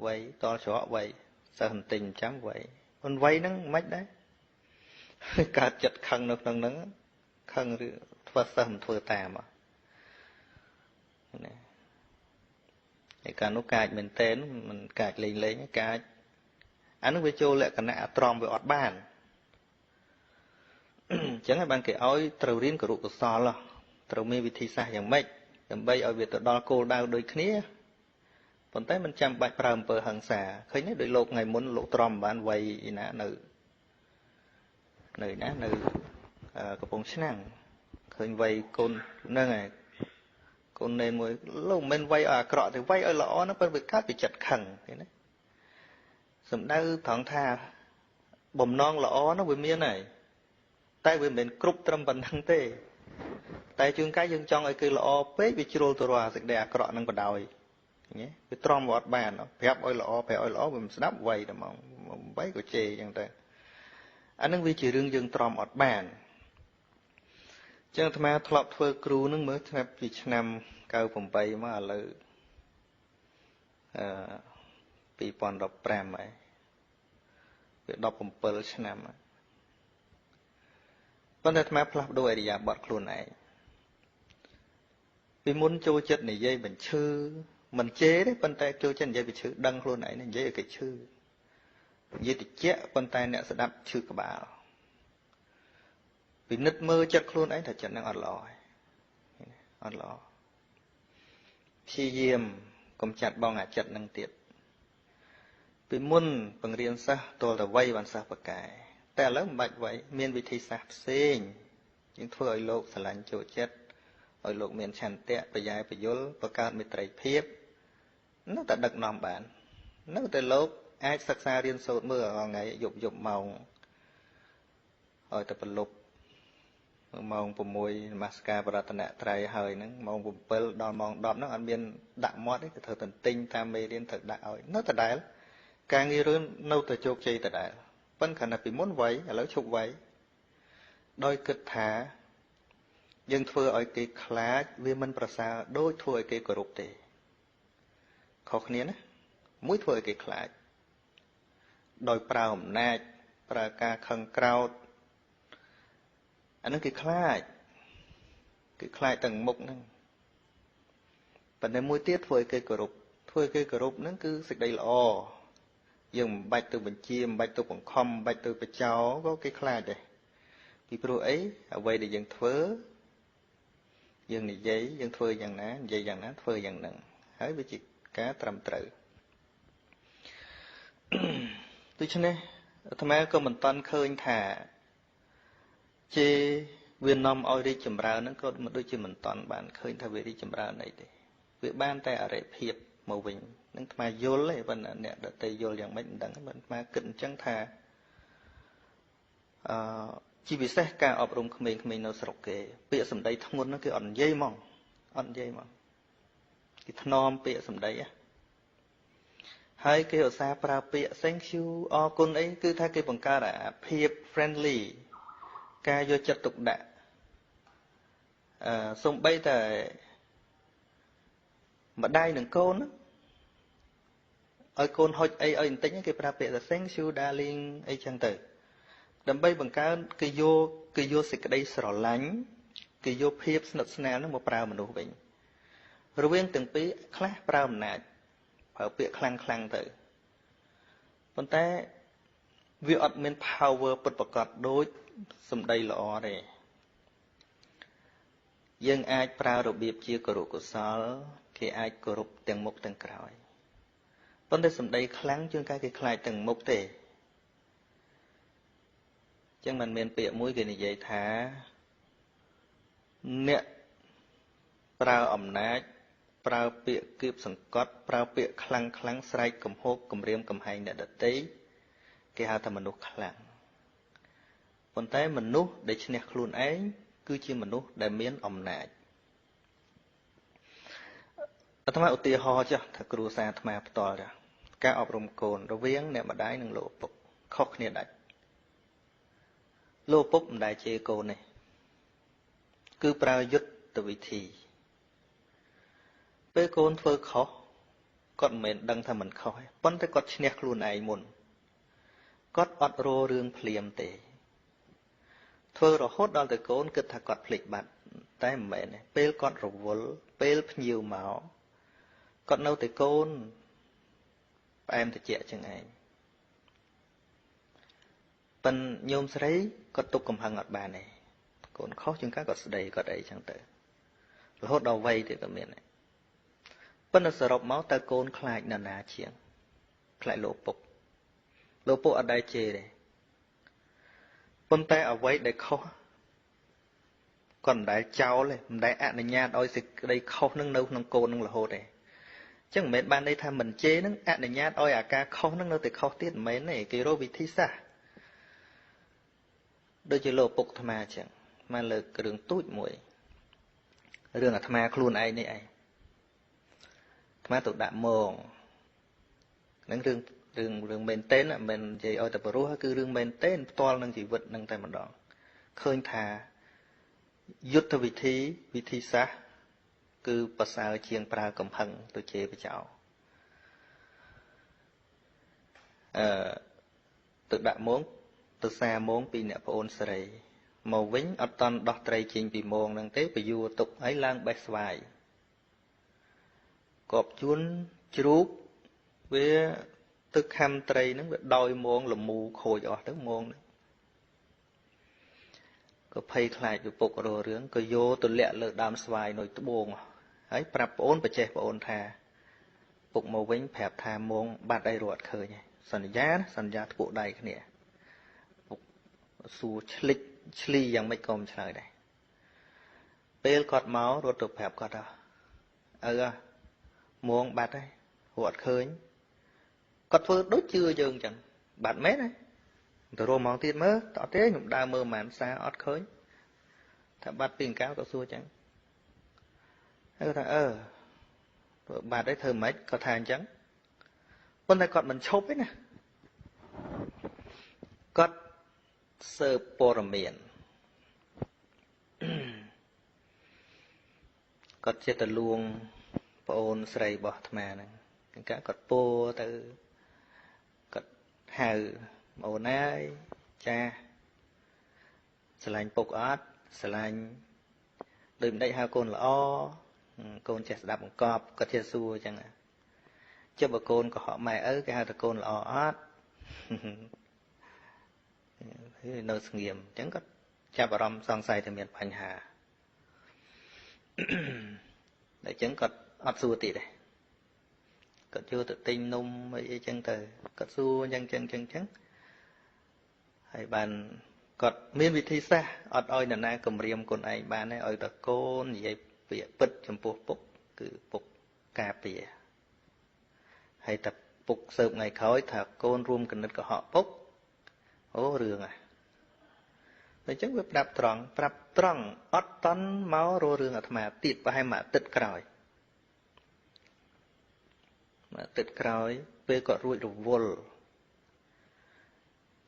វ័យតល់ច្រកវ័យសិស្សបន្តិចចាំវ័យមិនវ័យហ្នឹងមិនដែរកើតចិត្តខឹងនៅក្នុងហ្នឹងខឹងឬធ្វើសិស្សមិនធ្វើតាមណាឯកាលនោះកាចមែនតែនមិនកាចលេងលេងកាចអានោះវាចូលលក្ខណៈអាត្រមវាអត់បានអញ្ចឹងហើយបានគេឲ្យត្រូវរៀនគរុកោសលត្រូវមានវិធីសាស្ត្រយ៉ាងម៉េចដើម្បីឲ្យវាទៅដល់គោលដៅដូចគ្នាប៉ុន្តែមិនចាំបាច់ប្រើអំពើហិង្សាឃើញទេដោយលោកថ្ងៃមុនលោកទ្រាំបានវ័យណានៅណានៅកំពង់ឆ្នាំងឃើញវ័យកូនហ្នឹងហើយកូននេនមួយលោកមិនមែនវ័យឲ្យអាក្រក់ទេវ័យឲ្យល្អហ្នឹងប៉ុន្តែវាកើតពីចិត្តខឹងឃើញទេសំដៅត្រង់ថាបំណងល្អហ្នឹងវាមានហើយតែវាមិនមែនគ្រប់ត្រឹមប៉ុណ្្នឹងទេតែជួនកាលយើងចង់ឲ្យគេល្អពេកវាជ្រុលទៅរកសេចក្តីអាក្រក់ហ្នឹងបដ ாய் ឃើញទេវាទ្រាំវាអត់បានប្រាប់ឲ្យល្អប្រាប់ឲ្យល្អវាមិនស្ដាប់វ័យតែហ្មងវ័យក៏ជេរអញ្ចឹងទៅអានឹងវាជារឿងយើងទ្រាំអត់បានអញ្ចឹងអាត្មាធ្លាប់ធ្វើគ្រូនឹងមើលឆ្នាំពីឆ្នាំ98មកឥឡូវអឺ2015ហើយវា17ឆ្នាំហើយប៉ុន្តែអាត្មាផ្លាស់ប្ដូរឥរិយាបថខ្លួនឯងពីមុនចូលចិត្តនិយាយបញ្ឈឺមិនជេរទេប៉ុន្តែចូលចិត្តនិយាយបញ្ឈឺដឹងខ្លួនឯងនិយាយឲ្យគេឈឺនិយាយតិចប៉ុន្តែអ្នកស្ដាប់ឈឺក្បាលពិនិត្យមើលចិត្តខ្លួនឯងថាចិត្តនឹងអត់ល្អហើយអត់ល្អព្យាយាមកុំចាត់បងអាចិត្តនឹងទៀតពីមុនបង្រៀនសិស្សទល់តែវ័យបានសិស្សបកែតែឥឡូវមិនបាច់វ័យមានវិធីសាស្ត្រផ្សេងយើងធ្វើឲ្យលោកស្រឡាញ់ចូលចិត្តឲ្យលោកមានឆន្ទៈប្រយ៉ែប្រយលបង្កើតមេត្រីភាពនៅតែដឹកនាំបាននៅតែលោកអាចសិក្សារៀនសូត្រមើលរាល់ថ្ងៃយប់យប់ម៉ោងឲ្យតែប្រលប់ម៉ោង6នមស្ការបរតនត្រ័យហើយហ្នឹងម៉ោង7ដល់ម៉ោង10ហ្នឹងអត់មានដាក់មាត់ទេគឺត្រូវទន្ទិញតាមមេរៀនត្រូវដាក់ឲ្យនៅដដែលការងាររឿងនៅតែជោគជ័យដដែលប៉ុន្តែខណៈពីមុនវ័យឥឡូវឈប់វ័យដោយគិតថាយើងធ្វើឲ្យគេខ្លាចវាមិនប្រសើរដូចធ្វើឲ្យគេគោរពទេខុសគ្នាណាមួយធ្វើឲ្យគេខ្លាចដោយប្រើអំណាចប្រើការខឹងក្រោធអានឹងគេខ្លាចគេខ្លាចទាំងមុខហ្នឹងប៉ុន្តែមួយទៀតធ្វើឲ្យគេគោរពធ្វើឲ្យគេគោរពហ្នឹងគឺសេចក្តីល្អយើងមិនបាច់ទៅបញ្ជាមិនបាច់ទៅបង្ខំមិនបាច់ទៅបញ្ចោក៏គេខ្លាចដែរពីព្រោះអីអ្វីដែលយើងធ្វើយើងនិយាយយើងធ្វើយ៉ាងណានិយាយយ៉ាងណាធ្វើយ៉ាងហ្នឹងហើយវាជាការត្រឹមត្រូវដូច្នេះអាត្មាក៏មិនតាន់ឃើញថាជេរវានាំឲ្យរីកចម្រើនហ្នឹងក៏មិនដូចជាមិនតាន់បានឃើញថាវារីកចម្រើនអីទេវាបានតែអរិភាពមកវិញនឹងអាត្មាយល់ទេប៉ុន្តែអ្នកដទៃយល់យ៉ាងម៉េចមិនដឹងប៉ុន្តែអាត្មាគិតអញ្ចឹងថាអឺជាពិសេសការអប់រំក្មេងៗនៅស្រុកគេពាក្យសម្ដីធ្ងន់ហ្នឹងគេអត់និយាយហ្មងអត់និយាយហ្មងគេថ្នមពាក្យសម្ដីហើយគេឧស្សាហ៍ប្រើពាក្យ thank you អរគុណអីគឺថាគេបង្កើតអាភាព friendly ការយកចិត្តទុកដាក់អឺសំបីតែម្ដាយនឹងកូនឲ្យកូនហុចអីឲ្យបន្តិចគេប្រើពាក្យថា thank you darling អីចឹងទៅដើម្បីបង្កើនគេយកសេចក្តីស្រឡាញ់គេយកភាពស្និទ្ធស្នាលនឹងមកប្រើមនុស្សវិញរវាងទាំងពីរខ្លះប្រើអំណាចប្រើពាក្យខ្លាំងខ្លាំងទៅប៉ុន្តែវាអត់មាន power ពិតប្រាកដដូចសម្ដីល្អទេយើងអាចប្រើរបៀបជាគរុកោសលគេអាចគោរពទាំងមុខទាំងក្រោយប៉ុន្តែសម្ដីខ្លាំងជួនកាលគេខ្លាចទាំងមុខទេចឹងมันមានពាក្យមួយគេនិយាយថាអ្នកប្រើអំណាចប្រើពាក្យគៀបសង្កត់ប្រើពាក្យខ្លាំងខ្លាំងស្រែកកំហូកគំរាមកំហែងអ្នកដទៃគេហៅថាមនុស្សខ្លាំងប៉ុន្តែមនុស្សដែលឈ្នះខ្លួនឯងគឺជាមនុស្សដែលមានអំណាចអាត្មាឧទាហរណ៍ចុះថាគ្រួសារអាត្មាផ្ទាល់ចុះការអប់រំកូនរវាងអ្នកម្ដាយនិងលោកឪពុកខុសគ្នាដាច់លោកឪពុកមិនដែលជេរកូនទេគឺប្រើយុទ្ធវិធីពេលកូនធ្វើខុស គាត់មិនមែនដឹងថាមិនខុសទេប៉ុន្តែគាត់ឈ្នះខ្លួនឯងមុនគាត់អត់រករឿងភ្លាមទេធ្វើរហូតដល់ទៅកូនគិតថាគាត់ភ្លេចបាត់តែមិនមែនទេពេលគាត់រវល់ពេលភ្ញៀវមកគាត់នៅតែកូនផ្អែមតិចចឹងឯងប៉ិនញោមស្រីគាត់ទុកកំហឹងអត់បានទេកូនខុសជាងកាគាត់ស្ដីគាត់អីចឹងទៅរហូតដល់វ័យទៀតក៏មានដែរប៉ុន្តែសរុបមកតើកូនខ្លាចនរណាជាងខ្លាចលោកពុកលោកពុកអត់ដែរជេរទេប៉ុន្តែអ្វីដែលខុសគាត់មិនដែលចោលទេមិនដែលអនុញ្ញាតឲ្យសេចក្តីខុសនឹងនៅក្នុងកូននឹងរហូតទេអញ្ចឹងមិនមែនបានន័យថាមិនជេរនឹងអនុញ្ញាតឲ្យអាការខុសនឹងនៅតែខុសទៀតមិនមែនទេគេរកវិធីសាស្ត្រដូចជាលោកពុកអាត្មាអញ្ចឹងមកលើករឿងទូចមួយរឿងអាត្មាខ្លួនឯងនេះឯងអាត្មាទៅដាក់មងហ្នឹងរឿងរឿងរឿងមែនទែនមិននិយាយឲ្យតែព្រោះគឺរឿងមែនទែនផ្ទាល់នឹងជីវិតនឹងតែម្ដងឃើញថាយុទ្ធវិធីវិធីសាស្ត្រគឺប្រសើរជាងប្រើកំហឹងទៅជេរបចោទៅដាក់មងទៅសាមងពីអ្នកប្អូនស្រីមកវិញអត់តន់ដោះត្រីចេញពីមងហ្នឹងទេពយួរទុកឲ្យឡើងបេះស្វាយកបជួនជ្រូកវាទឹកខំត្រីហ្នឹងវាដោយមងលមូខូចអស់ទៅមងហ្នឹងក៏ភ័យខ្លាចពីពុកររឿងក៏យកទៅលាក់លើដើមស្វាយនៅត្បូងហើយប្រាប់ប្អូនបច្ចេះប្អូនថាពុកមកវិញប្រាប់ថាមងបាត់អីរត់ឃើញសន្យាសន្យាធ្ពក់ដៃគ្នាពុកសួរឆ្លិចឆ្លីយ៉ាងម៉េចក៏មិនឆ្លើយដែរពេលគាត់មករត់ទៅប្រាប់គាត់ថាឪមងបាត់ហើយរត់ឃើញគាត់ធ្វើដូចជឿយើងអញ្ចឹងបាត់មែនទេទៅរកម៉ោងទៀតមើលតអត់ទេខ្ញុំដើរមើលប្រហែលសាអត់ឃើញថាបាត់ពីអង្កៅក៏សួរអញ្ចឹងហើយគាត់ថាធ្វើបាត់អីធ្វើម៉េចគាត់ថាអញ្ចឹងប៉ុន្តែគាត់មិនឈប់ទេណាគាត់ស៊ើបព័ត៌មានគាត់ចេះតែលួងប្អូនស្រីរបស់អាត្មាហ្នឹងអង្កៅគាត់ពោទៅគាត់ហៅអូនអើយចាស្រឡាញ់ពុកអត់ស្រឡាញ់ដូចម្ដេចហៅកូនល្អកូនចេះស្ដាប់បង្កប់គាត់ចេះសួរអញ្ចឹងចុះបើកូនកុហកម៉ែឪគេហៅថាកូនល្អអត់នៅស្ងៀមអញ្ចឹងគាត់ចាប់អារម្មណ៍សង្ស័យថាមានបញ្ហាតែអញ្ចឹងគាត់អត់សួរទៀតទេគាត់យកទៅទិញនំអីអញ្ចឹងទៅគាត់សួរអញ្ចឹងអញ្ចឹងអញ្ចឹងហើយបានគាត់មានវិធីសាស្ត្រអត់ឲ្យនរណាគំរាមខ្លួនឯងបានទេឲ្យតែកូននិយាយពាក្យពិតចំពោះពុកគឺពុកការពារហើយតែពុកសើបថ្ងៃក្រោយថាកូនរួមគណិតកុហកពុកអូរឿងហ่ะអញ្ចឹងវាប្រាប់ត្រង់ប្រាប់ត្រង់អត់តន់មករករឿងអាត្មាទៀតប្រហែលមួយអាទិត្យក្រោយមួយអាទិត្យក្រោយពេលគាត់រួចរវល់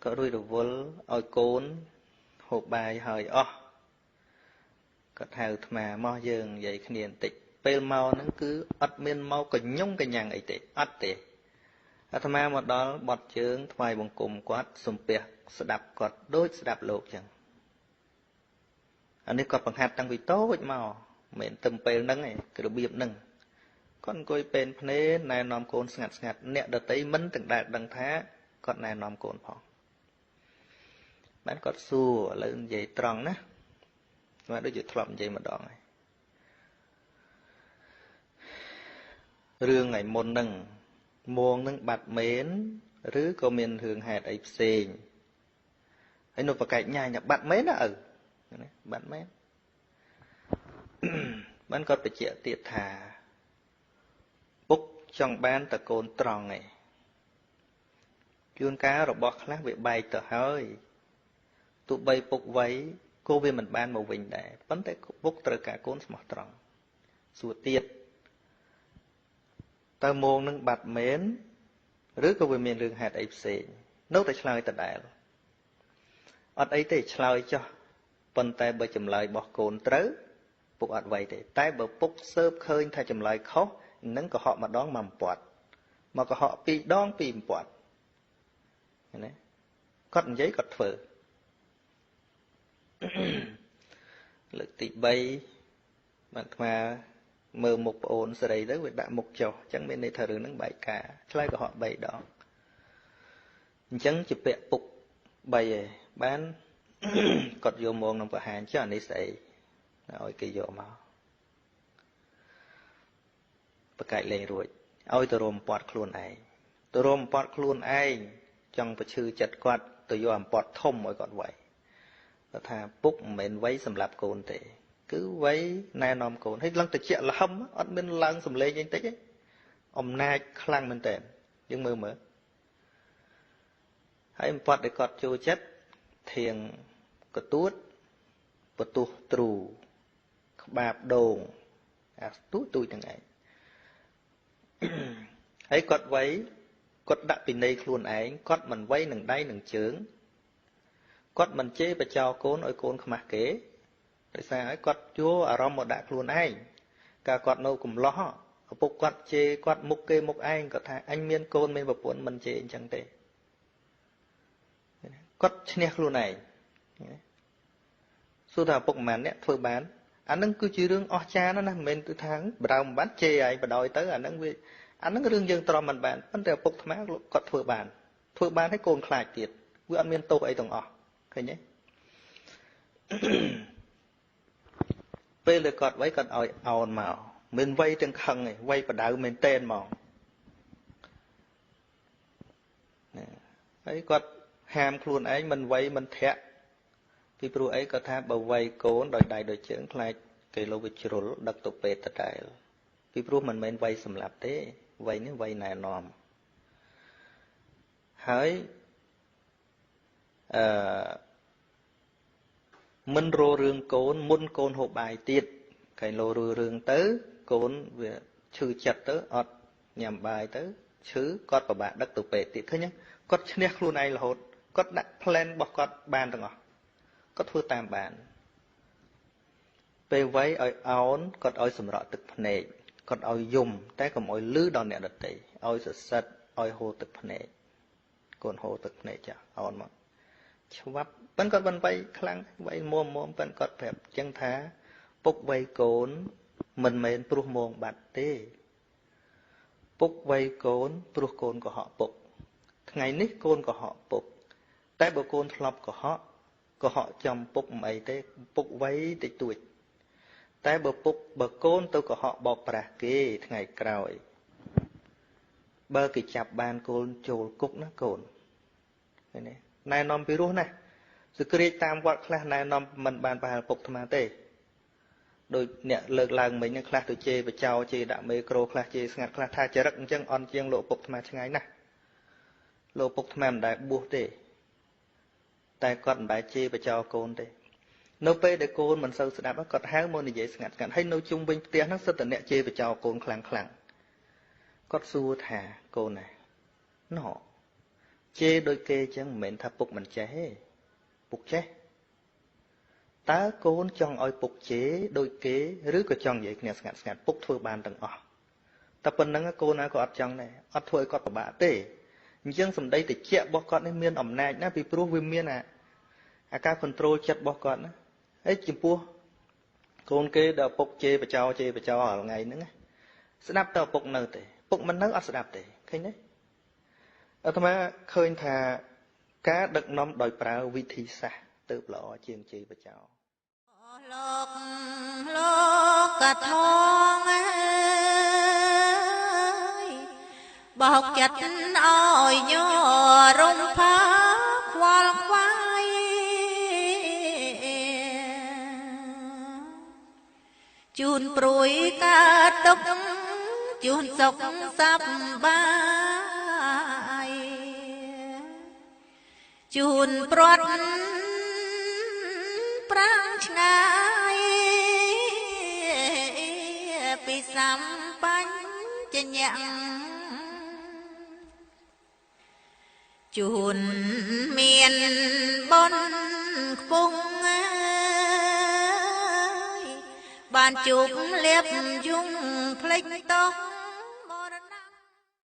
គាត់រួចរវល់ឲ្យកូនហូបបាយហើយអស់គាត់ហៅអាត្មាមកយើងនិយាយគ្នាបន្តិចពេលមកហ្នឹងគឺអត់មានមកកញ្ញុងកញ្ញាំងអីទេអត់ទេអាត្មាមកដល់បត់ជើងថ្វាយបង្គំគាត់សំពះស្ដាប់គាត់ដូចស្ដាប់លោកចឹងអានេះគាត់បង្ហាត់តាំងពីតូចមកមិនមែនទៅពេលហ្នឹងឯងគឺរបៀបហ្នឹងគាត់អង្គុយពេនភ្នែនណែនាំកូនស្ងាត់ស្ងាត់អ្នកដតីមិនទាំងដែលដឹងថាគាត់ណែនាំកូនផងបានគាត់សួរឥឡូវនិយាយត្រង់ណាមកដូចជាធ្លាប់និយាយម្ដងហើយរឿងថ្ងៃមុនហ្នឹងមួងហ្នឹងបាត់មែនឬក៏មានរឿងហេតុអីផ្សេងហើយនៅប្រកែកញ៉ាញបាត់មែនណាឪណាបាត់មែនបានគាត់បញ្ជាក់ទៀតថាពុកចង់បានតកូនត្រង់ឯងជួនកាលរបស់ខ្លះវាបែកទៅហើយទោះបីពុកវ័យក៏វាមិនបានមកវិញដែរប៉ុន្តែពុកត្រូវការកូនស្មោះត្រង់សួរទៀតតើមងនឹងបាត់មែនឬក៏វាមានរឿងហេតុអីផ្សេងនៅតែឆ្លើយដដែលអត់អីទេឆ្លើយចុះប៉ុន្តែបើចម្លើយរបស់កូនត្រូវពុកអត់វ័យទេតែបើពុកស៊ើបឃើញថាចម្លើយខុសនឹងកុហកម្ដងមកពាត់ មកកុហកពីរដងពីរបំពាត់ណាគាត់និយាយគាត់ធ្វើលើកទី3បានអាត្មាមើលមុខប្អូនស្រីទៅវាដាក់មុខចុះអញ្ចឹងមានន័យថារឿងហ្នឹងបែកការឆ្លើយកុហក3ដងអញ្ចឹងជាពាក់ពុក3ឯងបានគាត់យកមកនឹងបង្ហាញចុះអានេះស្អីឲ្យគេយកមកបកាច់លេងរួចឲ្យទៅរមពាត់ខ្លួនឯងទៅរមពាត់ខ្លួនឯងចង់ប្រឈឺចិត្តគាត់ទៅយកអំពាត់ធំឲ្យគាត់វាយគាត់ថាពុកមិនមែនវ័យសម្រាប់កូនទេគឺវ័យណែនាំកូនហើយឡើងតិចលហឹមអត់មានឡើងសំឡេងអីតិចទេអំណាចខ្លាំងមែនតើយើងមើលមើលហើយអំពាត់ដែលគាត់ចូលចិត្តធៀងកទួតពទុះទ្រូក្បាបដូងអាទូទូចទាំងឯងហើយគាត់វ័យគាត់ដាក់ពិន័យខ្លួនឯងគាត់មិនវ័យនឹងដៃនឹងជើងគាត់មិនជេរបចោកូនឲ្យកូនខ្មាស់គេដោយសារឲ្យគាត់ជួអារម្មណ៍មកដាក់ខ្លួនឯងកាលគាត់នៅកំឡោះឪពុកគាត់ជេរគាត់មុខគេមុខឯងគាត់ថាអញមានកូនមានប្រពន្ធមិនជេរអញ្ចឹងទេគាត់ឈ្នះខ្លួនឯងសួរថាឪពុកប្រហែលអ្នកធ្វើបានអានឹងគឺជារឿងអស្ចារ្យណាស់ណាមិនមែនគឺថាបដៅមិនបានជេរឯងបដ ாய் ទៅអានឹងវាអានឹងរឿងយើងទ្រាំមិនបានប៉ុន្តែឪពុកអាត្មាគាត់ធ្វើបានធ្វើបានឲ្យកូនខ្លាចទៀតវាអត់មានទោសអីទាំងអស់ឃើញទេពេលដែលគាត់វ័យគាត់ឲ្យអោនមកមិនវ័យទាំងខឹងទេវ័យបដៅមែនតែនហ្មងណាហើយគាត់ហាមខ្លួនឯងមិនវ័យមិនធាក់ពីព្រោះអីគាត់ថាបើវ័យកូនដោយដៃដោយជើងខ្លាចគេលោវាជ្រុលដឹកទៅពេទ្យដដែលពីព្រោះមិនមែនវ័យសម្លាប់ទេវ័យនេះវ័យណែនាំហើយអឺមិនររឿងកូនមុនកូនហូបបាយទៀតកែលោរឿងទៅកូនវាឈឺចិត្តទៅអត់ញ៉ាំបាយទៅឈឺគាត់ពិបាកដឹកទៅពេទ្យទៀតឃើញទេគាត់ឈ្នះខ្លួនឯងរហូតគាត់ដាក់ plan របស់គាត់បានទាំងអស់គាត់ធ្វើតាមបានពេលវ័យឲ្យអោនគាត់ឲ្យសម្រក់ទឹកភ្នែកគាត់ឲ្យយំតែកុំឲ្យលឺដល់អ្នកដទៃឲ្យសសិតឲ្យហូរទឹកភ្នែកកូនហូរទឹកភ្នែកចាស់អោនមកឆ្វាប់ប៉ិនគាត់មិនវ័យខ្លាំងវ័យមុំមុំប៉ិនគាត់ប្រាប់ចឹងថាពុកវ័យកូនមិនមែនព្រោះមងបាត់ទេពុកវ័យកូនព្រោះកូនកុហកពុកថ្ងៃនេះកូនកុហកពុកតែបើកូនធ្លាប់កុហកកុហកចំពុកមិនអីទេពុកវ័យតិចតួចតែបើពុកបើកូនទៅកុហកបោកប្រាស់គេថ្ងៃក្រោយបើគេចាប់បានកូនចូលគុកណាកូនឃើញទេណែនាំពីរោះណាសក្រាចតាមវត្តខ្លះណែនាំមិនបានប្រហែលពុកអាត្មាទេដោយអ្នកលើកឡើងមិញហ្នឹងខ្លះទៅជេរបចោជេរដាក់មេក្រូខ្លះជេរស្ងាត់ខ្លះថាចរិតអញ្ចឹងអន់ជាងលោកពុកអាត្មាឆ្ងាយណាស់លោកពុកអាត្មាមិនដែលបួសទេតែគាត់មិនដែលជេរបចោកូនទេនៅពេលដែលកូនមិនសូវស្ដាប់គាត់ហៅមកនិយាយស្ងាត់ស្ងាត់ហើយនៅជុំវិញផ្ទះហ្នឹងសិតតែអ្នកជេរបចោកូនខ្លាំងខ្លាំងគាត់សួរថាកូនណាណ៎ជេរដូចគេអញ្ចឹងមិនមែនថាពុកមិនចេះទេពុកចេះតើកូនចង់ឲ្យពុកជេរដូចគេឬក៏ចង់និយាយគ្នាស្ងាត់ស្ងាត់ពុកធ្វើបានទាំងអស់តែប៉ុណ្្នឹងកូនណាក៏អត់ចង់ដែរអត់ធ្វើឲ្យគាត់ពិបាកទេអញ្ចឹងសម្ដីតិចរបស់គាត់នេះមានអំណាចណាស់ពីព្រោះវាមានអាការ control ចិត្តរបស់គាត់ណាហើយចំពោះកូនគេដែលពុកជេរបចោជេរបចោរាល់ថ្ងៃហ្នឹងស្ដាប់តើពុកនៅទេពុកមិននៅអត់ស្ដាប់ទេឃើញទេអាត្មាឃើញថាការដឹកនាំដោយប្រើវិធីសាស្ត្រទៅល្អជាងជេរបចោលោកលោកថងអើយបោកចិត្តឲ្យញរំផាខ្វល់ខ្វាយជូនព្រួយកើតទុកជូនសុខសប្បាយជូនប្រត់ប្រាំងឆ្ងាយពីសម្បញ្ញៈជូនមានបុណ្យខ្ពង់អើយបានជួបលៀបយងភ្លេចតោះ